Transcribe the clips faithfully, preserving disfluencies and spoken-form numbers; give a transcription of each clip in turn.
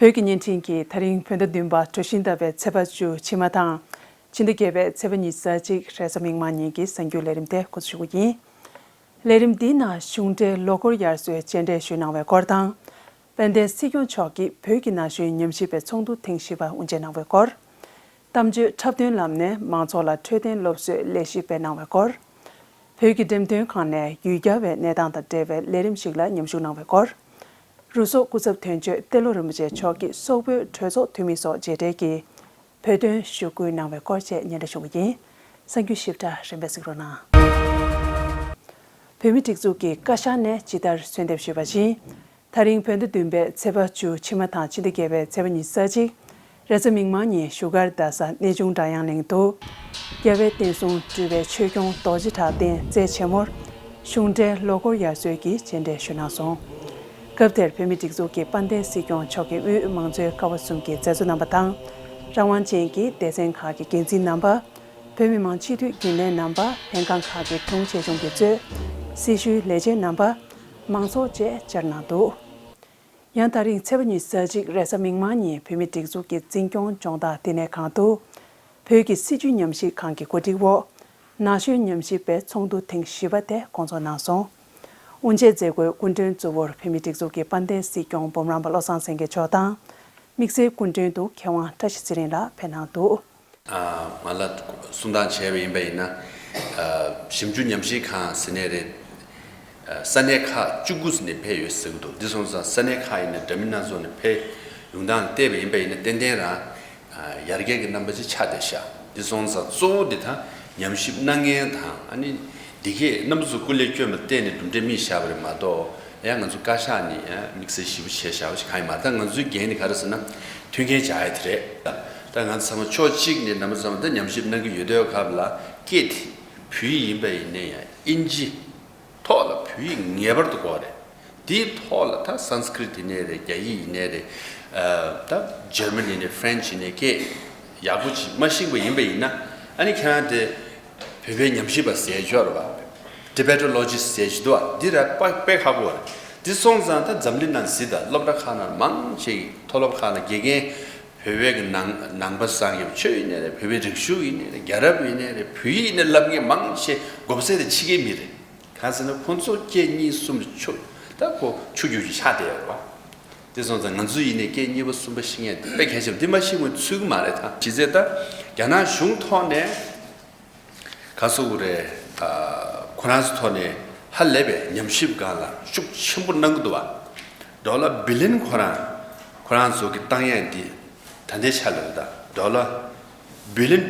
བོད་ཀྱི་བརྙན་འཕྲིན་གྱིས་ད་རིང་བོད་ཟླ་བདུན་པ་གྲོ་བཞིན་ཟླ་བའི་ཚེས་པ་བཅུ་ཕྱི་མ་དང་། ཕྱི་ཟླ་བརྒྱད་པའི་ཚེས་པ་ཉི་ཤུ་རྩ་གཅིག་རེས་གཟའ་མིག་དམར་ཉིན་གྱི་གསར་འགྱུར་ལས་རིམ་དེ་འགོ་འཛུགས་ཞུ་གི་ཡིན། ལས་རིམ་འདིའི་ནང་གཞུང་འབྲེལ་ལོ་འཁོར་ཡར་སོའི་མཇལ་འཕྲད་ཞུས་གནང་བའི་སྐོར་དང་། དཔལ་ལྡན་སྲིད་སྐྱོང་མཆོག་གིས་བོད་ཀྱི་ན་གཞོན་ཉམས་ཞིབ་པའི་ཚོགས་འདུ་ཐེངས་བཞི་པ་དབུ་འབྱེད་གནང་བའི་སྐོར། གཏམ་བརྗོད་འཁྲབ་སྟོན་ལམ་ནས་མང་ཚོགས་ལ་འཕྲོད་བསྟེན་སློབ་གསོའི་ལས་གཞི་སྤེལ་གནང་བའི་སྐོར། བོད་ཀྱི་འགྲེམས་སྟོན་ཁང་ནས་ཡུལ་གྱར་བའི་གནས་སྟངས་དང་འབྲེལ་བའི་ལས་རིམ་ཞིག་ལ་མཉམ་ཞུགས་གནང་བའི་སྐོར། རུ་སོག་སྐུ་ཚབ་དོན་གཅོད་ཏེ་ལོ་རིན་པོ་ཆེ་མཆོག་གིས་སོག་པོའི་གྲོས་ཚོགས་འཐུས་མི་སོགས་མཇལ་འཕྲད་ཀྱིས་བོད་དོན་ཞུ་སྐུལ་གནང་བའི་སྐོར་བཅས་སྙན་སྒྲོན་ཞུ་གི་ཡིན། གསར་འགྱུར་ཞིབ་ཕྲ་རིམ་པས་གཟིགས་རོགས་གནང་། བོད་མིའི་སྒྲིག་འཛུགས་ཀྱི་བཀའ་ཤག་ནས་ཇི་ལྟར་གསོལ་འདེབས་ཞུས་པ་བཞིན། ད་རིང་བོད་ཟླ་བདུན་པའི་ཚེས་པ་བཅུ་ཕྱི་མ་དང་ཕྱི་ཟླ་བརྒྱད་པའི་ཚེས་པ་ཉི་ཤུ་རྩ་གཅིག་རེས་གཟའ་མིག་དམར་ཉིན་བཞུགས་སྒར་རྡ་ས་གནས་ཆུང་སྒྲ་དབྱངས་གླིང་དུ། རྒྱལ་བའི་བསྟན་སྲུང་སྤྲུལ་པའི་ཆོས་སྐྱོང་རྡོ་རྗེ་གྲགས་ལྡན་རྩེ་ཆེན་མོར། གཞུང་འབྲེལ་ལོ་འཁོར་ཡར་སོའི་གི་མཇལ་འཕྲད་ཞུས་གནང་སོང་། སྐབས་དེར་བོད་མིའི་སྒྲིག་འཛུགས་ཀྱི་དཔལ་ལྡན་སྲིད་སྐྱོང་མཆོག་གིས་དབུས་མང་གཙོའི་ཀ་བ་གསུམ་གྱི་མཛད་གཙོ་རྣམ་པ་དང་། རང་དབང་ཅན་གྱི་སྡེ་ཚན་ཁག་གི་འགན་འཛིན་རྣམ་པ། བོད་མི་མང་སྤྱི་འཐུས་རྒྱུན་ལས་རྣམ་པ། ལྷན་ཁང་ཁག་གི་དྲུང་ཆེ་ཆུང་གིས་གཙོས། སྲི་ཞུའི་ལས་བྱེད་རྣམ་པ། མང་ཚོགས་བཅས་བཅར་གནང་འདུག་ཡང་ད་རིང་ཚེས་པ་ཉི་ཤུ་རྩ་གཅིག་རེས་གཟའ་མིག་དམར་ཉིན་བོད་མིའི་སྒྲིག་འཛུགས་ཀྱི་འཛིན་སྐྱོང་སྦྱོང་བརྡར་བསྟི་གནས་ཁང་དུ། བོད་ཀྱི་སྲིད་བྱུས་ཉམས་ཞིབ་ཁང་གི་གོ་སྒྲིག་འོག་ན་གཞོན་ཉམས་ཞིབ་པའི་ཚོགས་འདུ་ཐེངས་བཞི་པ་དེ་སྐོང་ཚོགས་གནང་སོང་། དབུ་འབྱེད་མཛད་སྒོའི་སྐུ་མགྲོན་གཙོ་བོར་བོད་མིའི་སྒྲིག་འཛུགས་ཀྱི་དཔལ་ལྡན་སྲིད་སྐྱོང་འབུམ་རམས་པ་བློ་བཟང་སེང་གེ་མཆོག་དང་། དམིགས་བསལ་སྐུ་མགྲོན་དུ་མཁས་དབང་བཀྲ་ཤིས་ཚེ་རིང་ལགས་ཕེབས་གནང་འདུག་ང་ལ་གསུང་སྟངས་བྱས་པ་ཡིན་པ་ཡིན་ན། ཞིབ་འཇུག་ཉམས་ཞིབ་ཁང་ཟེར་ནས་རེད། ས་གནས་ཁག་བཅུ་དགུ་ནས་ཕེབས་ཡོད་ཟེར་གྱི་འདུག་འདི་སོང་ཙང་ས་གནས་ཁག་ཡིན་ན་འདྲ་མིན་སྣ་ཚོགས་ནས་ཕེབས་ཡོང་སྟངས་བལྟས་པ་ཡིན་པ་ཡིན་ན་ཏན་ཏན་རང་ཡར་རྒྱས་ཀྱི་རྣམ་པ་ཅིག་ཆགས་བསྡད་ཤག་འདི་སོང་ཙང་གཙོ་བོ་འདི་ད་ཉམས་ཞིབ་གནང་མཁན་དང་ཨ་ནི་འདི་གས་རྣམ་པ་ཚོ་སྐུ་ལས་བསྐྱོན་པ་བལྟས་ནས་གྲུབ་འབྲས་སྨིན་བཞག་པ་རེད་མ་གཏོགས། ཡང་ང་ཚོ་བཀའ་ཤག་ནས་ཡང་དམིགས་བསལ་ཞིབ་པོ་བྱས་བཞག་པ་ཞིག་གང་ཡིན་མ་རེད། ད་ང་ཚོའི་འགན་ནི་ག་རེ་ཟེར་ན་མཐུན་རྐྱེན་སྦྱར་ཡ་དེ་རེད། ད་ང་ཚོ་ཚང་མ་ཕྱོགས་གཅིག་ནས་རྣམ་པ་ཚང་མ་ད་ཉམས་ཞིབ་གནང་གི་ཡོད་དུས་སྐབས་ལ་སྐད་དེ་བོད་ཡིག་ཡིན་པ་ཡིན་ན་ཡང་དབྱིན་ཇི་ཐོག་ལ་བོད་ཡིག་ངེས་པར་དུ་དགོས་རེད། དེའི་ཐོག་ལ་ད་སཾ་སྐྲྀཏ་ཡིན་ནའི་རེད། རྒྱ་ཡིག་ཡིན་ནའི་རེད། ད་ཇར་མན་ཡིན་ནའི་ཧྥ་རན་ཆི་ཡིན་ནའི་སྐད་ཡག་པོ་ཅིག་མ་ཤེས་པ་ཡིན་པ་ཡིན་ན་ཨ་ནི་ཁྱེད་རང་དེ། བོད་པའི་ཉམས་ཞིབ་པ་ཟེར་ཡ་ཅིག་ཡོད་རེད་པ། Tibetologist ཟེར་ཡ་ཅིག་འདུག་པ། འདི་ར་དཔེ་དཔེ་ཁག་པོ་རེད། འདི་སོང་ཙང་ད་འཛམ་གླིང་ནང་གཟིགས་དང་། སློབ་གྲྭ་ཁག་ནང་མང་ཆེ་གི་མཐོ་སློབ་ཁག་ནང་དགེ་རྒན་བོད་པའི་གི་ནང་ནང་པ་སངས་རྒྱས་པ་ཆོས་ཡིན་ནའི་རེད། བོད་པའི་རིག་གཞུང་ཡིན་ནའི་རེད། རྒྱལ་རབས་ཡིན་ནའི་རེད། བོད་ཡིག་ཡིན་ནའི་བསླབ་མཁན་མང་ཆེ་དགོ་པ་སེ་རེད། ཕྱི་རྒྱལ་མི་རེད། གང་ཟེར་ན་ཁོང་ཚོ་སྐད་གཉིས་གསུམ་ཆུ་ད་ཁོ་ཆུ་རྒྱུས་ཀྱི་ཆགས་བསྡད་ཡོད་རེད་པ། དེ་སོང་ཙང་ང་ཚོ་ཡིན་ནའི་སྐད་གཉིས་པ་གསུམ་པ་ཤེས་མཁན་དེ་དཔེ་གལ་ཆེ་བ་འདི་མ་ཤེས་ངོས་ཚུད་ཀྱི་མ་རེད། ད་གཞི་རྩའི་ད་རྒྱ་ནག་གཞུང་ཐོག་ནས་ག་ཟེར་དགོས་རེད། ཨ། ཁོ་རང་ཚོ་ཐོག་ནས་ཧ་ལས་པའི་ཉམས་ཞིབ་སྒང་ལ་ཤུགས་ཆེན་པོ་གནང་གི་འདུག་པ། ཌོ་ལར་བི་ལི་ཡོན་ཁོ་རང་ཁོ་རང་ཚོ་གི་བཏང་ཡས་འདི་ད་ལྟའི་ཆ་ལ་རེད། ད་ཌོ་ལར་བི་ལི་ཡོན་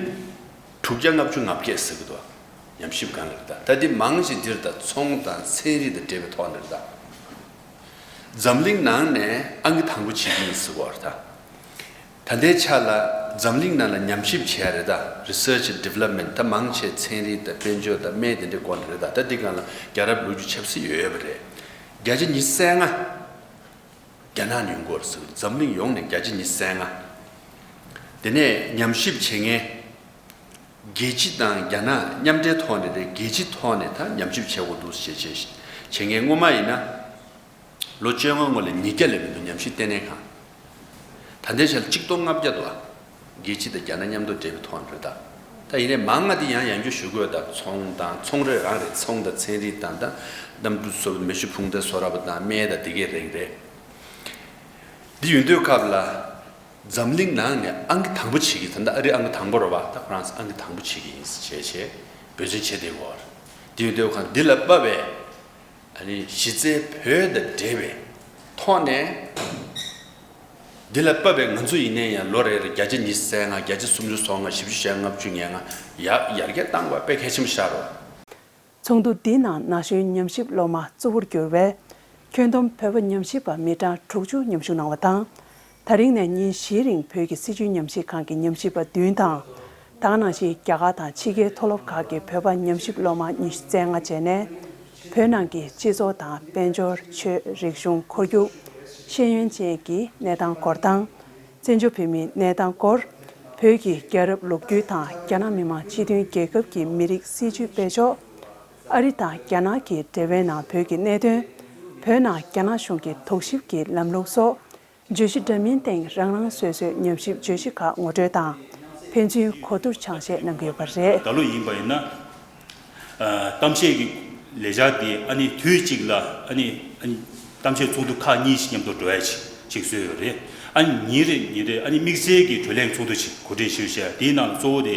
དྲུག་བརྒྱ་ལྔ་བཅུ་ང་བརྒྱད་ཟེར་གི་འདུག་པ། ཉམས་ཞིབ་སྒང་ལ་རེད། ད་ད་འདི་མང་ཆེ་འདིར་ད་ཚོང་དང་ཚན་རིག་དང་འབྲེལ་བའི་ཐོག་ནས་རེད། ད་འཛམ་གླིང་ནང་ནས་ཨང་ཀི་དང་པོ་བྱེད་ཀྱི་ཡིན་ཟེར་གི་རེད། ད། ད་ལྟའི་ཆ་ལ་འཛམ་གླིང་ནང་ལ་ཉམས་ཞིབ་བྱས་རེད། ད་Research and Development ད་མང་ཆེ་ཚན་རིག་དང་དཔལ་འབྱོར་དང་སྨན་དེ་འདྲའི་སྐོར་ལ་རེད། ད་ད་འདི་སྒང་ལ་རྒྱལ་རབས་ལོ་རྒྱུས་ཆབ་སྲིད་ཡོད་པ་རེད། བརྒྱ་ཆ་ཉི་ཤུ་རྩ་ལྔ་རྒྱ་ནག་ནས་ཡོང་གི་ཡོད་རེད་ཟེར། འཛམ་གླིང་ཡོངས་ནས་བརྒྱ་ཆ་ཉི་ཤུ་རྩ་ལྔ། དེ་ནས་ཉམས་ཞིབ་བྱེད་མཁན་རྒྱལ་སྤྱི་དང་རྒྱ་ནག་མཉམ་འབྲེལ་ཐོག་ནས་རེད། རྒྱལ་སྤྱིའི་ཐོག་ནས་ད་ཉམས་ཞིབ་བྱེད་དགོས་འདུག་ཞེས་བྱས་བྱེད་མཁན་སྔོན་མ་ཡིན་ན། ལོ་བཅོ་ལྔ་སྔོན་ལ་ཉིས་བརྒྱ་ལས་མི་འདུག་ཉམས་ཞིབ་ལྟེ་གནས་ཁང་། ད་ལྟའི་ཆར་གཅིག་སྟོང་ལྔ་བརྒྱ་འདུག་ཨ། རྒྱལ་སྤྱི་དང་རྒྱ་ནག་མཉམ་དུ་འབྲེལ་བའི་ཐོག་ནས་རེད་ད། ད་ཡིན་ནའི་མང་ང་དེ་ཡང་ཡང་བསྐྱར་ཞུ་དགོས། ད་ཚོང་དང་ཚོང་རེད་རང་རེད། ཚོང་དང་ཚན་རིག་དང་ད་གནམ་གྲུ་བཟོ་བ་མེ་ཤུགས་འཕུར་མདའ་བཟོ་ར་བ་དང་སྨན་དང་དེ་གའི་རིགས་རེད། འདི་ཡོང་དུས་སྐབས་ལ་འཛམ་གླིང་ནང་ནས་ཨང་ཀི་དང་པོ་བྱེད་ཀྱི། ད་ལྟ་ཨ་རི་ཨང་ཀི་དང་པོ་རེད་པ། ད་ཁོ་རང་ཨང་ཀི་དང་པོ་བྱེད་ཀྱི་ཡིན་ཟེར་བྱས་བྱས་འབད་བརྩོན་བྱེད་བསྡད་ཡོད་རེད། འདི་ཡོང་དུས་ཁོ་རང་འདི་ལ་དཔག་པའི། ཨ་ནི་གཞི་རྩའི་བོད་དང་འབྲེལ་བའི་ཐོག་ནས། འདི་ལ་དཔག་པའི་ང་ཚོ་ཡིན་ནའི་ཡང་ལོ་རེ་རེ་བརྒྱ་ཆ་ཉི་ཤུ་རྩ་ལྔ། བརྒྱ་ཆ་སུམ་ཅུ་སོ་ལྔ། བཞི་བཅུ་ཞེ་ལྔ། ལྔ་བཅུ་ང་ལྔ། ཡར་ཡར་རྒྱས་བཏང་བ་དཔེ་གལ་ཆེན་པོ་ཤར་རོ། ཚོགས་འདུ་འདིའི་ནང་ན་གཞོན་ཉམས་ཞིབ་སློབ་མ་གཙོ་བོར་གྱུར་བའི་ཁྱོན་བསྡོམས་བོད་པ་ཉམས་ཞིབ་པ་མི་གྲངས་དྲུག་ཅུ་མཉམ་ཞུགས་གནང་བ་དང་། ད་རིང་ནས་ཉིན་བཞིའི་རིང་བོད་ཀྱི་སྲིད་བྱུས་ཉམས་ཞིབ་ཁང་གི་ཉམས་ཞིབ་པ་བདུན་དང་། ད་ག་ནང་བཞིན་རྒྱ་གར་དང་ཕྱི་རྒྱལ་མཐོ་སློབ་ཁག་གི་བོད་པ་ཉམས་ཞིབ་སློབ་མ་ཉི་ཤུ་རྩ་ལྔ་བཅས་ནས། བོད་ནང་གི་སྤྱི་ཚོགས་དང་དཔལ་འབྱོར། ཆོས། རིག་གཞུང་། ཁོར་ཡུག་ཤེས་ཡོན་བཅས་ཀྱི་གནས་སྟངས་སྐོར་དང་། བཙན་བྱོལ་བོད་མིའི་གནས་སྟངས་སྐོར། བོད་ཀྱི་རྒྱལ་རབས་ལོ་རྒྱུས་དང་རྒྱ་ནག་མི་དམངས་སྤྱི་མཐུན་རྒྱལ་ཁབ་ཀྱི་མི་རིགས་སྲིད་བྱུས་སྤེལ་ཕྱོགས། ཨ་རི་དང་རྒྱ་ནག་གི་འབྲེལ་བའི་ནང་བོད་ཀྱི་གནད་དོན། བོད་ནང་རྒྱ་ནག་གཞུང་གི་དོགས་ཞིབ་ཀྱི་ལམ་ལུགས་སོགས། བརྗོད་གཞི་འདྲ་མིན་སྟེང་རང་རང་སོ་སོའི་ཉམས་ཞིབ་བརྗོད་གཞི་ཁག་ངོ་སྤྲོད་དང་། ཕན་ཚུན་གོ་བསྡུར་སྦྱང་བཤད་གནང་གི་ཡོད་པ་རེད། ད་ལོ་ཡིན་པ་ཡིན་ན། ཨ། གཏམ་བཤད་ཀྱི་ལས་འཆར་དེ་ཨ་ནི་དུས་གཅིག་ལ་ཨ་ནི་ཨ་ནི་གཏམ་བཤད་ཚོགས་འདུ་ཁག་གཉིས་ཤིག་མཉམ་དུ་འགྲོ་ཡ་ཞིག་ཅིག་བཟོས་ཡོད་རེད། ཨ་ནི་ཉིན་རེ་ཉིན་རེ་ཨ་ནི་དམིགས་བསལ་གྱི་གྲོས་གླེང་ཚོགས་འདུ་ཞིག་གོ་སྒྲིག་ཞུས་བྱས། དེའི་ནང་ལ་གཙོ་བོ་དེ་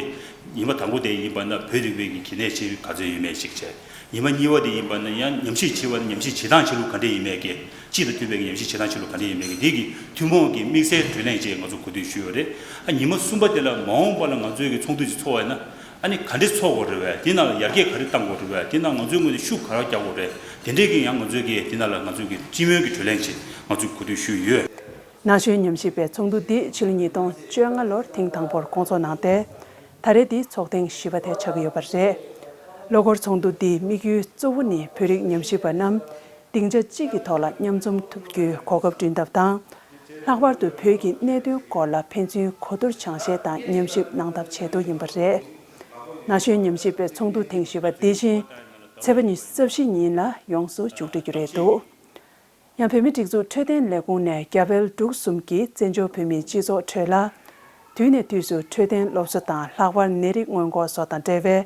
ཉི་མ་དང་པོ་དེ་ཡིན་པ་ན་བོད་རིག་པའི་གི་གལ་གནད་ཆེ་ག་ཚོད་ཡོད་མེད་ཅིག་བྱས། ཉི་མ་གཉིས་པ་དེ་ཡིན་པ་ན་ཡང་ཉམས་ཞིབ་བྱེད་པ་ནི་ཉམས་ཞིབ་བྱེད་སྟངས་བྱེད་ལུགས་ག་འདྲ་ཡིན་མེད་ཀྱི། སྤྱི་དང་མཐུན་པའི་ཉམས་ཞིབ་བྱེད་སྟངས་བྱེད་ལུགས་ག་འདྲ་ཡིན་མེད་ཀྱི། དེ་གི་ཐུན་མོང་གི་དམིགས་བསལ་གྲོས་གླེང་བཅས་ང་ཚོ་གོ་སྒྲིག་ཞུས་ཡོད་རེད། ཨ། ཉི་མ་གསུམ་པ་དེ་ལ་མ་འོངས་པ་ལ་ང་ཚོའི་གི་ཚོགས་འདུ་ཅིག་ཚོགས་པ་ཡིན་ན། ཨ་ནི་ག་འདྲ་ཚོགས་དགོས་རེད་བས། དེ་ནང་ལ་ཡར་རྒྱས་ག་རེ་གཏང་དགོས་རེད་བས། དེ་ནང་ང་ཚོའི་ངོས་ནས་ཤུགས་ག་རེ་རྒྱག་དགོས་རེད། དེ་འདྲས་ཀྱི་ཡང་ང་ཚོའི་གི་དེ་ནང་ལ་ང་ཚོའི་གི་སྤྱི་མོས་ཀྱི་གྲོས་གླེང་ཅིག་ང་ཚོས་གོ་སྒྲིག་ཞུས་ཡོད། ན་གཞོན་ཉམས་ཞིབ་པའི་ཚོགས་འདུ་འདི་ཕྱི་ལོ་ཉིས་སྟོང་བཅོ་ལྔ་ལོར་ཐེངས་དང་པོར་སྐོང་ཚོགས་གནང་སྟེ། ད་རེས་འདི་ཚོགས་ཐེངས་བཞི་པ་དེ་ཆགས་ཀྱི་ཡོད་པ་རེད། ལོ་འཁོར་ཚོགས་འདུ་འདིའི་དམིགས་ཡུལ་གཙོ་བོ་ནི་བོད་རིགས་ཉམས་ཞིབ་པ་རྣམས་སྡིངས་ཆ་གཅིག་གི་ཐོག་ལ་མཉམ་འཛོམས་ཐུབ་རྒྱུའི་གོ་སྐབས་བསྐྲུན་ཐབས་དང་། ལྷག་པར་དུ་བོད་ཀྱི་གནད་དོན་སྐོར་ལ་ཕན་ཚུན་གོ་བསྡུར་སྦྱང་བཤད་དང་ཉམས་ཞིབ་གནང་ཐབས་ཆེད་དུ་ཡིན་པ་རེད། ན་གཞོན་ཉམས་ཞིབ་པའི་ཚོགས་འདུ་ཐེངས་བཞི་པ་འདི་བཞིན་ཚེས་པ་ཉི་ཤུ་རྩ་བཞི་ཉིན་ལ་ཡོངས་སུ་མཇུག་སྒྲིལ་རྒྱུ་རེད་འདུག་ཡང་བོད་མིའི་སྒྲིག་འཛུགས་འཕྲོད་བསྟེན་ལས་ཁུངས་ནས་རྒྱ་བལ་འབྲུག་གསུམ་གྱི་བཙན་བྱོལ་བོད་མིའི་སྤྱི་ཚོགས་ཁྲོད་ལ། དུས་ནས་དུས་སུ་འཕྲོད་བསྟེན་སློབ་གསོ་དང་ལྷག་པར་ནད་རིགས་སྔོན་འགོག་སོགས་དང་འབྲེལ་བའི་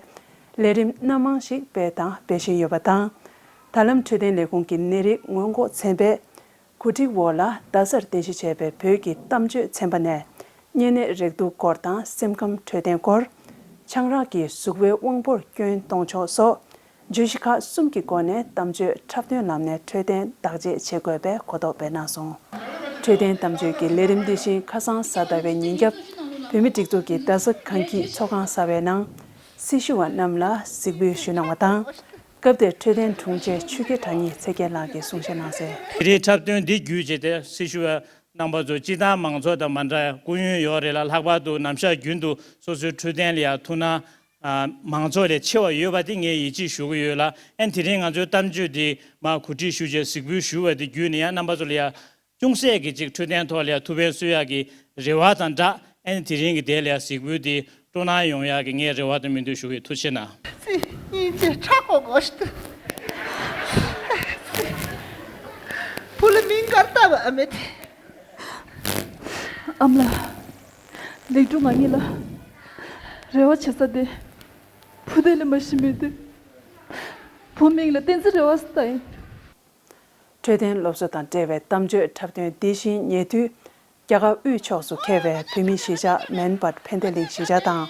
ལས་རིམ་སྣ་མང་ཞིག་སྤེལ་དང་སྤེལ་བཞིན་ཡོད་པ་དང་། ད་ལམ་འཕྲོད་བསྟེན་ལས་ཁུངས་ཀྱི་ནད་རིགས་སྔོན་འགོག་ཚན་པས་གོ་སྒྲིག་འོག་ལ་རྡ་སར་རྟེན་གཞི་བྱས་པའི་བོད་ཀྱི་གཏམ་བརྗོད་ཚན་པ་ནས་གཉན་ནད་རེག་དུག་སྐོར་དང་སེམས་ཁམས་འཕྲོད་བསྟེན་སྐོར། ཆང་རག་གིས་གཟུགས་པོའི་དབང་པོར་སྐྱོན་གཏོང་ཕྱོགས་སོགས། བརྗོད་གཞི་ཁག་གསུམ་གྱི་སྒོ་ནས་གཏམ་བརྗོད་འཁྲབ་སྟོན་ལམ་ནས་འཕྲོད་བསྟེན་བདག་གཅེས་བྱེད་དགོས་པའི་གོ་རྟོགས་སྤེལ་གནང་སོང་། འཕྲོད་བསྟེན་གཏམ་བརྗོད་ཀྱི་ལས་རིམ་འདི་བཞིན་ཁ་སང་གཟའ་ཟླ་བའི་ཉིན་རྒྱབ་བོད་མིའི་སྒྲིག་འཛུགས་ཀྱི་རྡ་ས་གངས་སྐྱིད་ཚོགས་ཁང་གསར་པའི་ནང་སྲི་ཞུ་བ་རྣམས་ལ་གཟིགས་འབུལ་ཞུས་གནང་བ་དང་། སྐབས་དེར་འཕྲོད་བསྟེན་དྲུང་ཆེ་ཆོས་རྒྱལ་གྲགས་སྙིང་ཚེ་རྒྱལ་ལགས་ཀྱིས་གསུང་བཤད་གནང་གསལ། དེ་རིང་འཁྲབ་སྟོན་འདི་བརྒྱུད་བྱས་ཏེ་སྲི་ཞུ་བ་རྣམ་པ་ཚོ་སྤྱིར་བཏང་མང་ཚོགས་དང་མ་འདྲ་སྐུ་ཡོན་ཡོད་རེད་ལ། ལྷག་པར་དུ་ནམ་ཞག་རྒྱུན་དུ་སོ་སོའི་འཕྲོད་བསྟེན་ལ་ཡང་ཐུགས་སྣང་། ཨ། མང་ཚོགས་ལས་ཆེ་བ་ཡོད་པ་དེ་ངས་ཡིད་ཆེས་ཞུ་གི་ཡོད་ལ། ཨན་དེ་རིང་ང་ཚོའི་གཏམ་བརྗོད་འདི་མར་གོ་སྒྲིག་ཞུ་བྱས་གཟིགས་འབུལ་ཞུ་བ་དེ་བརྒྱུད་ནས་ཡང་རྣམ་པ་ཚོ་ལ་ཡང་ཅུང་ཟད་ཀྱི་ཅིག་འཕྲོད་བསྟེན་ཐོག་ལ་ཡང་ཐུགས་ཕན་གསོས་ཡག་གི་རེ་བ་དང་སྦྲགས། ཨན་དེ་རིང་གི་དེ་ལ་ཡང་གཟིགས་འབུལ་འདི་སྤྲོ་སྣང་ཡོང་ཡག་གི་ངས་རེ་བ་དང་སྨོན་འདུན་ཞུ་གི། ཐུགས་རྗེ་གནང་། སྙིང་རྗེ་ཁྲག་གོ་གོ་ཤི། བུ་ལ་མིང་གར་ལྟ་བ་མེད། ཨ་མ་ལགས། ལེགས་གྲུབ་ང་གཉིས་ལ་རེ་བ་བྱེད་ས་དེ་བུ་དེ་ལས་མ་ཤི་མེད་དེ། བུ་མིང་ལ་བསྟན་འཛིན་རེ་བ་ཟེར་ཡིན། འཕྲོད་བསྟེན་སློབ་གསོ་དང་འབྲེལ་བའི་གཏམ་བརྗོད་འཁྲབ་སྟོན་འདི་བཞིན་ཉེ་དུས་རྒྱ་གར་དབུས་ཕྱོགས་སུ་འཁེལ་བའི་བོད་མིའི་གཞིས་ཆགས་མན་སྦད་ཕན་བདེ་གླིང་གཞིས་ཆགས་དང་།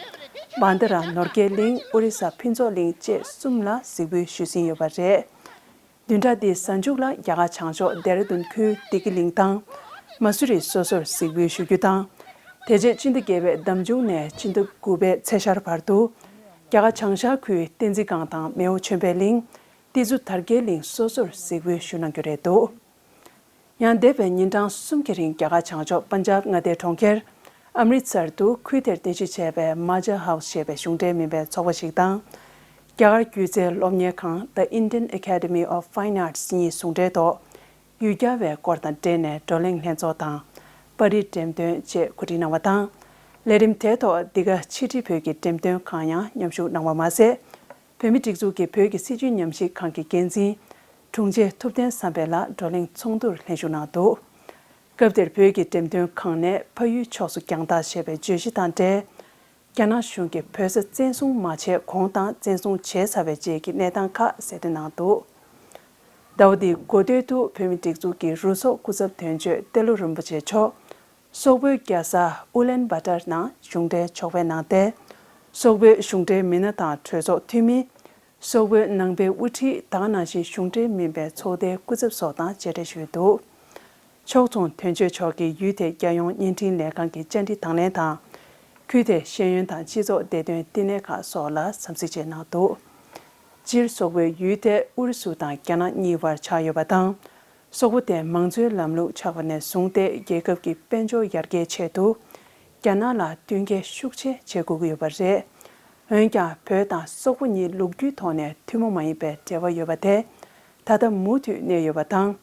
བན་དྷ་ར་ནོར་རྒྱས་གླིང་། ཨོ་རི་ས་ཕུན་ཚོགས་གླིང་བཅས་གསུམ་ལ་གཟིགས་འབུལ་ཞུས་ཟིན་ཡོད་པ་རེད། བདུན་ཕྲག་འདིའི་གཟའ་མཇུག་ལ་རྒྱ་གར་བྱང་ཕྱོགས་ལྡེ་ར་ལྡུན་ཁུལ་བདེ་སྐྱིད་གླིང་དང་། མ་སུ་རི་སོ་སོར་གཟིགས་འབུལ་ཞུ་རྒྱུ་དང་། དེ་རྗེས་སྤྱི་ཟླ་བརྒྱད་པའི་ཟླ་མཇུག་ནས་སྤྱི་ཟླ་དགུ་པའི་ཚེས་ཤར་བར་དུ། རྒྱ་གར་བྱང་ཤར་ཁུལ་བསྟན་འཛིན་སྒང་དང་མེའོ་ཆོས་འཕེལ་གླིང་། ཏི་ཛུ་དར་རྒྱས་གླིང་སོ་སོར་གཟིགས་འབུལ་ཞུ་གནང་རྒྱུ་རེད་འདུག་ཡང་འདས་པའི་ཉིན་གྲངས་གསུམ་གྱི་རིང་རྒྱ་གར་བྱང་ཕྱོགས་པན་ཇབ་མངའ་སྡེའི་གྲོང་ཁྱེར་ཨམ་རིད་སར་དུ་ཁུལ་དེར་རྟེན་གཞི་བྱས་པའི་མ་ཇ་ཧའུ་སི་ཞེས་པའི་གཞུང་འབྲེལ་མིན་པའི་ཚོགས་པ་ཞིག་དང་། རྒྱ་གར་སྒྱུ་རྩལ་སློབ་གཉེར་ཁང་The Indian Academy of Fine Arts གཉིས་ཟུང་འབྲེལ་ཐོག་ཡུལ་གྱར་བའི་སྐོར་དང་འབྲེལ་ནས་བགྲོ་གླེང་ལྷན་ཚོགས་དང་། པར་རིས་འགྲེམས་སྟོན་བཅས་གོ་སྒྲིག་གནང་བ་དང་། ལས་རིམ་དེའི་ཐོག་འདི་ག་ཕྱི་དྲིལ་བོད་ཀྱི་འགྲེམས་སྟོན་ཁང་ཡང་མཉམ་ཞུགས་གནང་བ་མ་ཟད། བོད་མིའི་སྒྲིག་འཛུགས་ཀྱི་བོད་ཀྱི་སྲིད་བྱུས་ཉམས་ཞིབ་ཁང་གི་འགན་འཛིན་དྲུང་ཆེ་ཐུབ་བསྟན་བསམ་འཕེལ་ལགས་བགྲོ་གླེང་ཚོགས་འདུར་ལྷན་ཞུགས་གནང་འདུག་སྐབས་དེར་བོད་ཀྱི་འགྲེམས་སྟོན་ཁང་ནས་ཕ་ཡུལ་ཕྱོགས་སུ་རྒྱང་ཐག་ཞེས་པའི་བརྗོད་གཞི་དང་འབྲེལ། རྒྱ་ནག་གཞུང་གིས་བོད་ས་བཙན་བཟུང་མ་བྱས་གོང་དང་བཙན་བཟུང་བྱས་ཚར་བའི་རྗེས་ཀྱི་གནས་སྟངས་ཁག་གསལ་སྟོན་གནང་འདུག་ཟླ་བ་འདིའི་འགོ་སྟོད་དུ་བོད་མིའི་སྒྲིག་འཛུགས་ཀྱི་རུ་ཚོགས་སྐུ་ཚབ་དོན་གཅོད་ཏེ་ལོ་རིན་པོ་ཆེ་མཆོག་སོག་པོའི་རྒྱལ་ས་ཨུ་ལན་བྷ་ཏར་ནང་གཞུང་འབྲེལ་ཕྱོགས་ཕེབས་གནང་སྟེ། སོག་པོའི་གཞུང་འབྲེལ་མི་སྣ་དང་གྲོས་ཚོགས་འཐུས་མི། སོག་པོའི་ནང་པའི་དབུ་ཁྲིད་ད་ག་ནང་བཞིན་གཞུང་འབྲེལ་མིན་པའི་ཚོགས་སྡེའི་སྐུ་ཚབ་སོགས་དང་མཇལ་འཕྲད་ཞུས་འདུག་ཕྱོགས་མཚུངས་དོན་གཅོད་མཆོག་གིས་ཡུལ་དེའི་རྒྱལ་ཡོངས་བརྙན་འཕྲིན་ལས་ཁང་གི་བཅར་འདྲི་དང་ལེན་དང་། ཁུལ་དེའི་ཤེས་ཡོན་དང་སྤྱི་ཚོགས་བདེ་དོན་བསྟི་གནས་ཁག་སོགས་ལ་འཚམས་གཟིགས་བཅས་གནང་འདུག་སྤྱིར་སོག་པོའི་ཡུལ་དེ་ཨུ་རུ་སུ་དང་རྒྱ་ནག་གཉིས་བར་ཆགས་ཡོད་པ་དང་། སོག་པོ་དེ་མང་གཙོའི་ལམ་ལུགས་ཆགས་པ་ནས་བཟུང་སྟེ། རྒྱལ་ཁབ་ཀྱི་དཔལ་འབྱོར་ཡར་རྒྱས་ཆེད་དུ་རྒྱ་ནག་ལ་བསྟུན་མཁས་ཤུགས་ཆེ་བྱེད་དགོས་ཀྱི་ཡོད་པ་རེད། འོན་ཀྱང་། བོད་དང་སོག་པོ་གཉིས་ལོ་རྒྱུས་ཐོག་ནས་ཐུན་མོང་མ་ཡིན་པའི་འབྲེལ་བ་ཡོད་པ་དེ་ད་ལྟ་མུ་མཐུད་གནས་ཡོད་པ་དང་།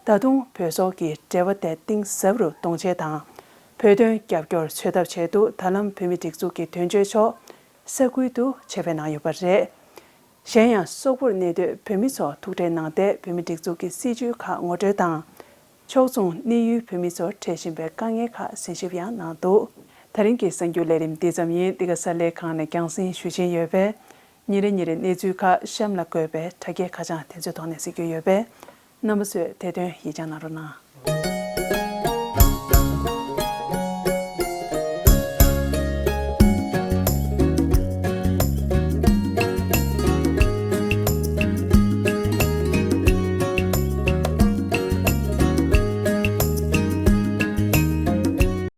ད་དུང་བོད་སོག་གི་འབྲེལ་བ་དེ་གཏིང་ཟབ་རུ་གཏོང་ཆེད་དང་། བོད་དོན་རྒྱབ་སྐྱོར་འཚོལ་ཐབས་ཆེད་དུ་ད་ལམ་བོད་མིའི་སྒྲིག་འཛུགས་ཀྱི་དོན་གཅོད་མཆོག་ས་ཁུལ་དུ་ཆེད་ཕེབས་གནང་ཡོད་པ་རེད། གཞན་ཡང་། སོག་པོར་གནས་སྡོད་བོད་མི་ཚོ་ཐུག་འཕྲད་གནང་སྟེ། བོད་མིའི་སྒྲིག་འཛུགས་ཀྱི་སྲིད་བྱུས་ཁག་ངོ་སྤྲོད་དང་། ཕྱོགས་མཚུངས་གནས་ཡུལ་བོད་མི་ཚོར་འཕྲད་བཞིན་པའི་དཀའ་ངལ་ཁག་གསན་ཞིབ་ཡང་གནང་འདུག། ད་རིང་གི་གསར་འགྱུར་ལས་རིམ་འདི་ཙམ་ཡིན། འདི་ག་གསར་ལས་ཁང་ནས་རྒྱང་སྲིང་ཞུ་བཞིན་ཡོད་པས། ཉིན་རེ་ཉིན་རེ་གནས་ཚུལ་ཁག་གཤམ་ལ་འགོད་པའི་དྲ་རྒྱའི་ཁ་བྱང་དེ་ཚོའི་ཐོག་ནས་གཟིགས་རྒྱུ་ཡོད་པས། རྣམ་པ་ཚོས་དེ་དོན་ཡིད་ཆེས་གནང་རོགས་གནང་།